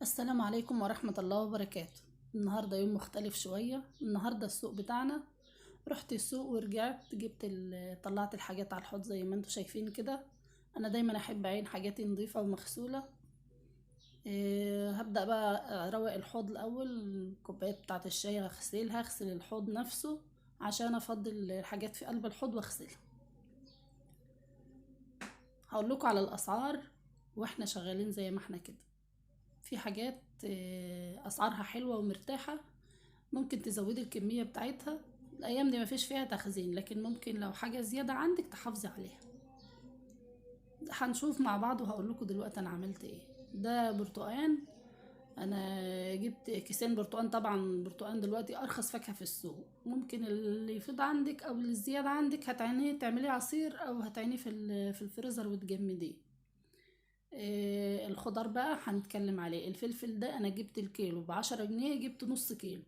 السلام عليكم ورحمة الله وبركاته. النهاردة يوم مختلف شوية. النهاردة السوق بتاعنا، رحت السوق ورجعت، طلعت الحاجات على الحوض زي ما انتم شايفين كده. انا دايما احب اعين حاجاتي نظيفة ومغسولة. هبدأ بقى اروق الحوض الاول. الكوبايات بتاعت الشاي هغسلها، هغسل الحوض نفسه عشان افضي الحاجات في قلب الحوض واغسلها. هقول لكم على الاسعار واحنا شغالين زي ما احنا كده. في حاجات اسعارها حلوة ومرتاحة، ممكن تزودي الكمية بتاعتها. الايام دي مفيش فيها تخزين، لكن ممكن لو حاجة زيادة عندك تحافظي عليها. هنشوف مع بعض وهقول لكم دلوقتي انا عملت ايه. ده برتقان، انا جبت كيسين برتقان. طبعا البرتقان دلوقتي ارخص فاكهة في السوق، ممكن اللي يفيض عندك او اللي الزيادة عندك هتعينيه تعمليه عصير او هتعينيه في الفريزر وتجمديه. الخضار بقى هنتكلم عليه. الفلفل ده انا جبت الكيلو ب10 جنيه، جبت نص كيلو،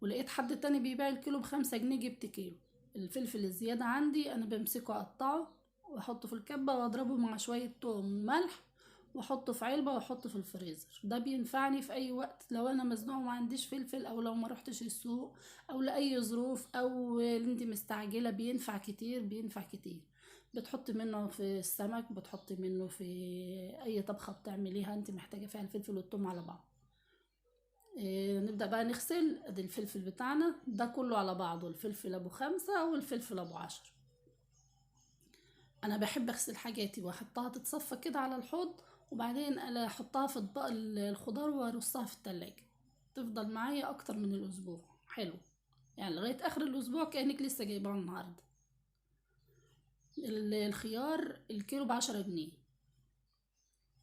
ولقيت حد تاني بيبيع الكيلو ب5 جنيه، جبت كيلو. الفلفل الزيادة عندي انا بمسكه اقطعه واحطه في الكبة واضربه مع شوية توم وملح واحطه في علبة واحطه في الفريزر. ده بينفعني في اي وقت لو انا مزنوقة وما عنديش فلفل، او لو ما روحتش السوق، او لاي ظروف، او انت مستعجلة. بينفع كتير، بينفع كتير. بتحطي منه في السمك، بتحطي منه في اي طبخة بتعمليها انت محتاجة فيها الفلفل والثوم على بعض. نبدأ بقى نغسل. ادي الفلفل بتاعنا ده كله على بعضه، الفلفل ابو 5 والفلفل ابو 10. انا بحب اغسل حاجاتي واحطها تتصفى كده على الحوض، وبعدين انا احطها في اطباق الخضار وارصها في التلاجة، تفضل معايا اكتر من الاسبوع. حلو، يعني لغاية اخر الاسبوع كأنك لسه جايباها النهاردة. الخيار الكيلو ب10 جنيه،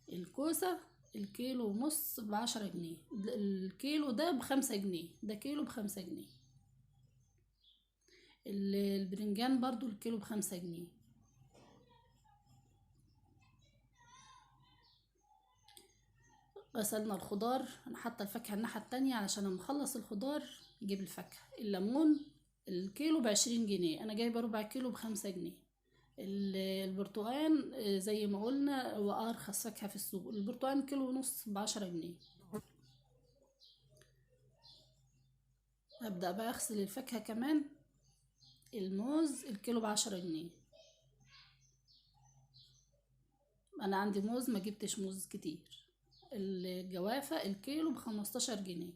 الكوسة الكيلو ونص ب10 جنيه، الكيلو ده ب5 جنيه، ده كيلو ب5 جنيه. البرنجان برضو الكيلو ب5 جنيه. غسلنا الخضار، انا حاطه الفاكهه الناحيه التانية علشان لما اخلص الخضار اجيب الفاكهه. الليمون الكيلو ب20 جنيه، انا جايبه ربع كيلو ب5 جنيه. البرتقان زي ما قلنا هو ارخص فاكهه في السوق، البرتقان كيلو ونص ب10 جنيه. هبدا بقى اغسل الفاكهه كمان. الموز الكيلو ب10 جنيه، انا عندي موز ما جبتش موز كتير. الجوافة الكيلو ب15 جنيه،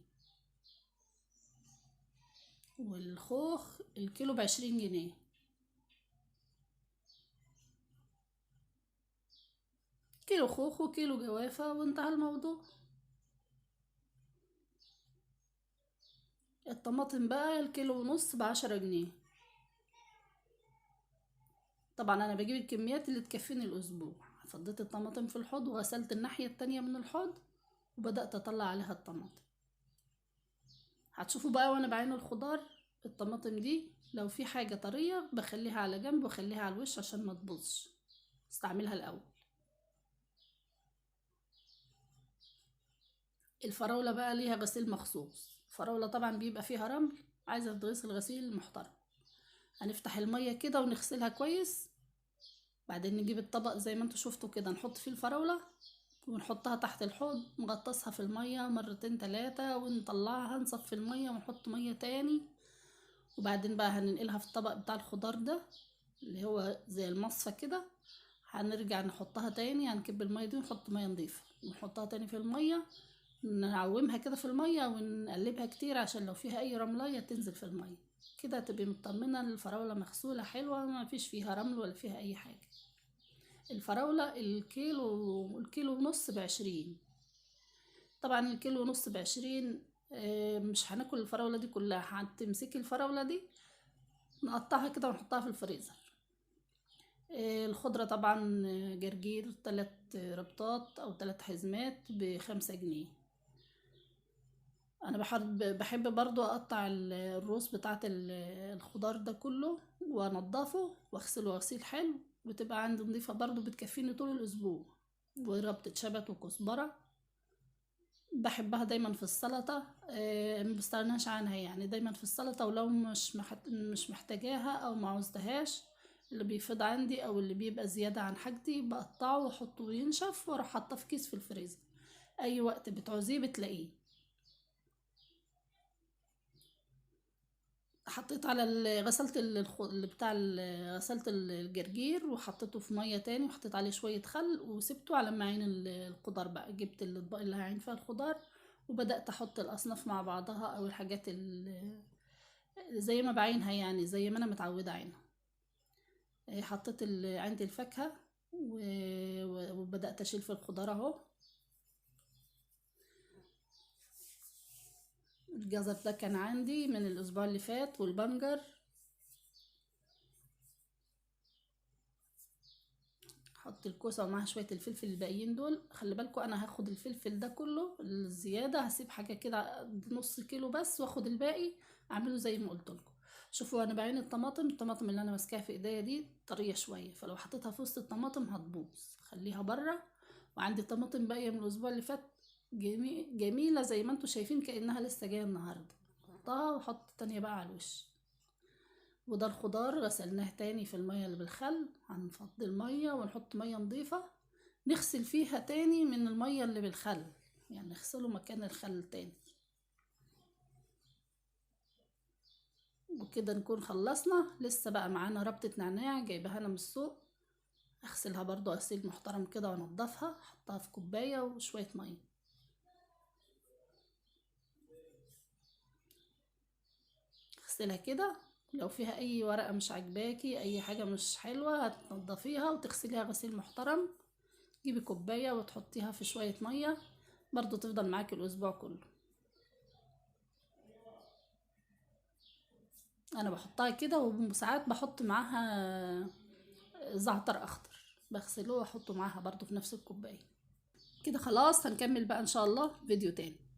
والخوخ الكيلو ب20 جنيه. كيلو خوخ وكيلو جوافة وانتهى الموضوع. الطماطم بقى الكيلو ونص ب10 جنيه. طبعا انا بجيب الكميات اللي تكفيني الاسبوع. فضيت الطماطم في الحوض وغسلت الناحية التانية من الحوض وبدأت اطلع عليها الطماطم. هتشوفوا بقى وانا بعين الخضار الطماطم دي لو في حاجة طرية بخليها على جنب واخليها على الوش عشان ما تبوظش، استعملها الاول. الفراولة بقى ليها غسيل مخصوص. الفراولة طبعا بيبقى فيها رمل، عايزة تغسل غسيل محترم. هنفتح المية كده ونغسلها كويس، بعدين نجيب الطبق زي ما انتوا شفتوا كده، نحط فيه الفراولة ونحطها تحت الحوض، نغطسها في المية مرتين تلاتة ونطلعها، نصفي المية ونحط مية تاني، وبعدين بقى هننقلها في الطبق بتاع الخضار ده اللي هو زي المصفى كده. هنرجع نحطها تاني، هنكب المية دي ونحط مية نظيفة ونحطها تاني في المية، نعومها كده في المية ونقلبها كتير عشان لو فيها اي رملية تنزل في المية. كده تبقي مطمنة الفراولة مغسولة حلوة، ما فيش فيها رمل ولا فيها اي حاجة. الفراولة الكيلو ونص ب20. طبعا الكيلو ونص ب20، مش هناكل الفراولة دي كلها. هتمسكي الفراولة دي نقطعها كده ونحطها في الفريزر. الخضرة طبعا جرجير 3 ربطات او 3 حزمات ب5 جنيه. انا بحب برضو اقطع الروس بتاعت الخضار ده كله وانضفه واغسله غسيل حلو، بتبقى عندي نظيفة برضو، بتكفيني طول الاسبوع. وربطة شبت وكزبرة بحبها دايما في السلطة، ما بستغناش عنها يعني، دايما في السلطة. ولو مش محتاجاها او ما عوزتهاش، اللي بيفيض عندي او اللي بيبقى زيادة عن حاجتي بقطعه واحطه ينشف واروح حاطاه في كيس في الفريزر. اي وقت بتعوزيه بتلاقيه. حطيت على غسلت بتاع غسلت الجرجير وحطيته في مية تاني، وحطيت عليه شوية خل وسبته على ما اعين الخضار بقى. جبت الاطباق اللي هعين فيها الخضار وبدات احط الاصناف مع بعضها، او الحاجات زي ما بعينها، يعني زي ما انا متعوده اعينها. حطيت عندي الفاكهة وبدات اشيل في الخضار اهو. الجزر ده كان عندي من الاسبوع اللي فات، والبنجر. حط الكوسه ومعها شوية الفلفل الباقيين دول. خلي بالكم انا هاخد الفلفل ده كله الزيادة، هسيب حاجة كده نص كيلو بس، واخد الباقي اعمله زي ما قلت لكم. شوفوا انا بعين الطماطم، الطماطم اللي انا ماسكاها في ايديا دي طرية شوية، فلو حطيتها في وسط الطماطم هتبوظ، خليها بره. وعندي طماطم باقية من الاسبوع اللي فات جميلة زي ما انتم شايفين، كانها لسه جاية النهارده. حطها وحط التانية بقى على الوش. وده الخضار غسلناه تاني في المية اللي بالخل، هنفضي المية ونحط مية نظيفة نغسل فيها تاني من المية اللي بالخل، يعني نغسله مكان الخل تاني. وكده نكون خلصنا. لسه بقى معانا ربطة نعناع جايبها انا من السوق، اغسلها برضو غسيل محترم كده وانضفها، احطها في كوباية وشوية مية. اغسلها كده، لو فيها اي ورقة مش عجباكي، اي حاجة مش حلوة، هتنضفيها وتغسليها غسيل محترم. جيبي كوباية وتحطيها في شوية مية، برضو تفضل معاكي الاسبوع كله. انا بحطها كده، وساعات بحط معاها زعتر اخضر، بغسله واحطه معاها برضو في نفس الكوباية كده. خلاص هنكمل بقى ان شاء الله فيديو تاني.